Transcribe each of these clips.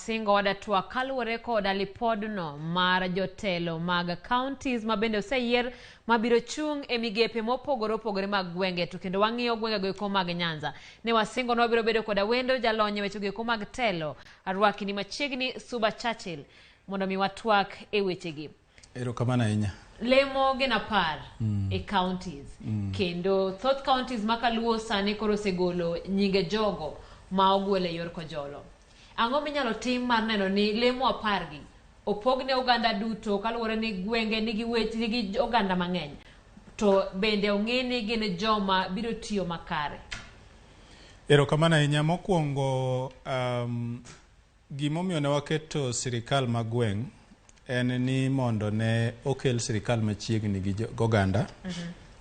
wasingo wadatwak kaluwore koda lipodno mar jotelo mag counties ma bende oseyier mabiro chung' e migepe mopogore opogore mag gwenge to kendo wang'iyo gwengego eko mag Nyanza. Ne wasingo ni wabiro bedo koda wendo jalony e wechego eko mag telo. Arwaki ni machiegni Suba Churchill mondo mi watwak e wechegi. Erokamano ahinya. Lemo gin 10 e counties kendo thoth counties makaluo sani koro osegolo nyinge jogo ma ogwel e yor kojolo. Ang'o minyalo tim mar neno ni lemo 10 gi opog ne oganda duto kaluwore ni gwenge nigi weche nigi oganda mang'eny to bende ong'i ni gin joma biro tiyo makare? Erokamano ahinya. Mokwongo, gimomiyo ne waketo sirikal mag gweng' en ni mondo ne okel sirikal machiegni gi oganda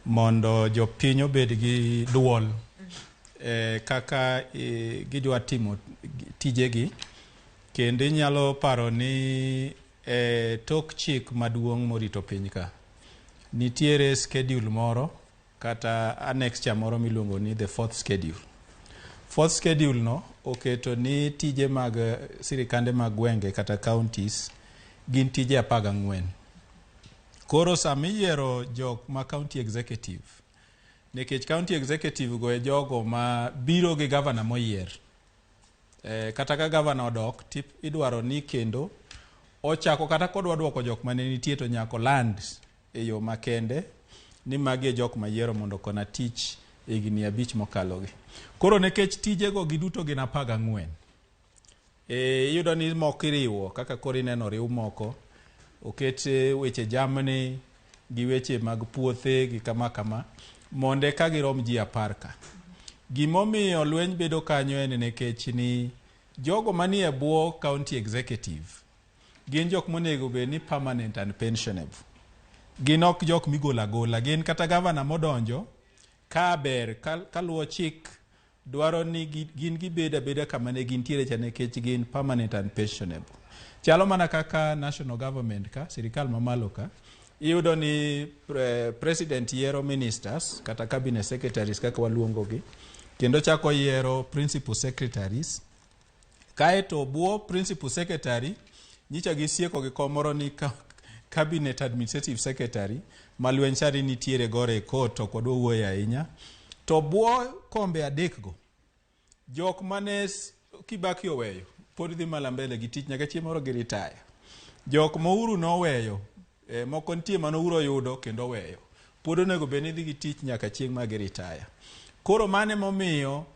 mondo jopiny obed gi duol kaka gidwa timo tijegi. Kendo inyalo paro ni tok chik maduong' morito piny ka nitiere schedule moro kata annexure moro miluongo ni the fourth schedule. Fourth schedule no oketo ni tije mag sirikande mag gwenge kata counties gin tije 14. Koro sama iyiero jok ma county executive, nikech county executive go e jogo ma biro gi governor moyier. Kata ka governor odok, idwaro ni kendo ochako kata kodwa duoko jok mane nitie to nyaka oland e yo makende ni magi e jok mayiero mondo okona tich higni 5 mokalogi. Koro nikech tijego giduto gin 14, iyudo ni moko iriwo kaka koro ineno oriw moko, oket weche jamni gi weche mag puothe gi kama kama mondo eka girom ji 10 ka. Gimomiyo lweny bedo kanyo en nikech ni jogo manie bwo county executive gin jok monego bed ni permanent and pensionable. Gin ok jok migolo agola, gin kata governor modonjo ka ber kaluwo chik dwaro ni gin gibed abeda kama ne gintiere cha nikech gin permanent and pensionable. Chalo mana kaka national government ka, sirikal mamalo ka, iyudo ni president yiero ministers kata cabinet secretaries kaka waluongo gi, kendo chako yiero principal secretaries. Kaeto bwo principal secretary nyicha gisieko gi kom moro ni cabinet administrative secretary ma lweny sani nitiere gore e court ok wadwa wuoye ahinya. To bwo kombe 3 go, jok mane Kibaki oweyo pod dhi mana mbele gi tich nyaka chieng' moro gi retire. Jok ma Uhuru noweyo, moko nitie mane Uhuru oyudo kendo oweyo, pod onego bed ni dhi gi tich nyaka chieng' ma gi retire. Koro mano emomiyo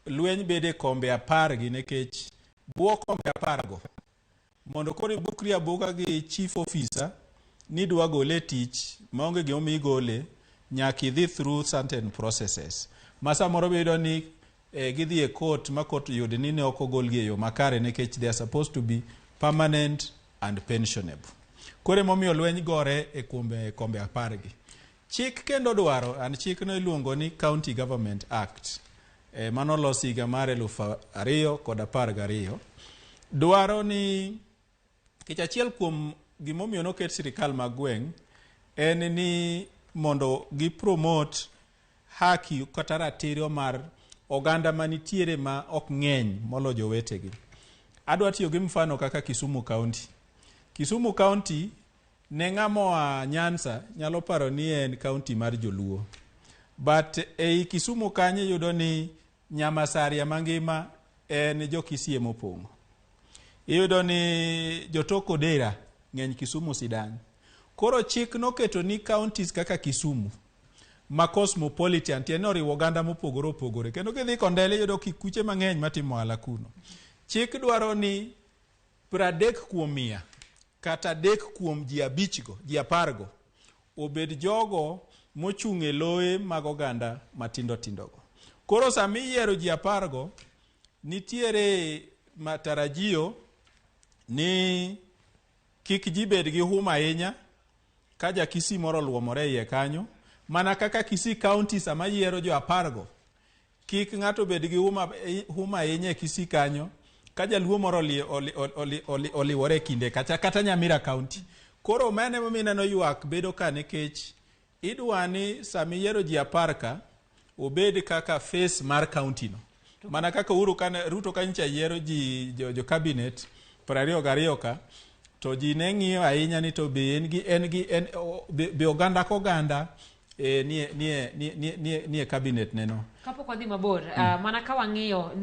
lweny bedo e kombe 10 gi nikech bwo kombe 10 go mondo koro ibukri abuka gi chief officer ni dwa gole e tich maonge gimomiyo igole, nyaka idhi through certain processes ma samoro iyudo ni gidhi e court ma court yud ni ne ok ogolgi e yo makare nikech they are supposed to be permanent and pensionable. Koro emomiyo lweny gore e kombe 10 gi. Chik kendo dwaro, and chikno iluongo ni County Government Act, mano olos higa mar 2012, dwaro ni nikech achiel kuom gimomiyo noket sirikal mag gweng' en ni mondo gi promote haki kata ratiro mar oganda manitiere ma ok ng'eny molo jowetegi. Adwa tiyo gi mfano kaka Kisumu County. Kisumu County ne ng'ama oa Nyanza nyalo paro ni en county mar joluo. But ei Kisumu kanyo iyudo ni Nyamasaria mangima en jo Kisii mopong'o. Iyudo ni jotok Odera ng'eny Kisumu sidang'. Koro chik noketo ni counties kaka Kisumu ma cosmopolitan tiende ni oriwo oganda mopogore opogore. Kendo kidhi Kondele iyudo kikuche mang'eny matimo ohala kuno. Chik dwaro ni 30% kata 3 kuom ji 5 go, ji 10 go obed jogo mochung' e loe mag oganda matindo tindo go. Koro sama iyiero ji 10 go, nitiere matarajio ni kik ji bed gi huma ahinya ka ja Kisii moro oluomore iye kanyo, mana kaka Kisii County sama yiero jo 10 go, kik ng'ato bed gi huma ahinya e Kisii kanyo ka jaluo moro oliwore e kinde kacha kata Nyamira County. Koro mano emomiyo ineno ywak bedo ka nikech idwa ni sama iyiero ji 10 ka obed kaka face mar county no. Mana kaka Uhuru kane Ruto kanyicha yiero ji jo, jo cabinet 22 ka to ji ne ng'iyo ahinya ni to be en gi en gi en be, be oganda koganda nie nie nie nie nie, nie cabinet neno. Kapok wadhi mabor, mana ka wang'iyo list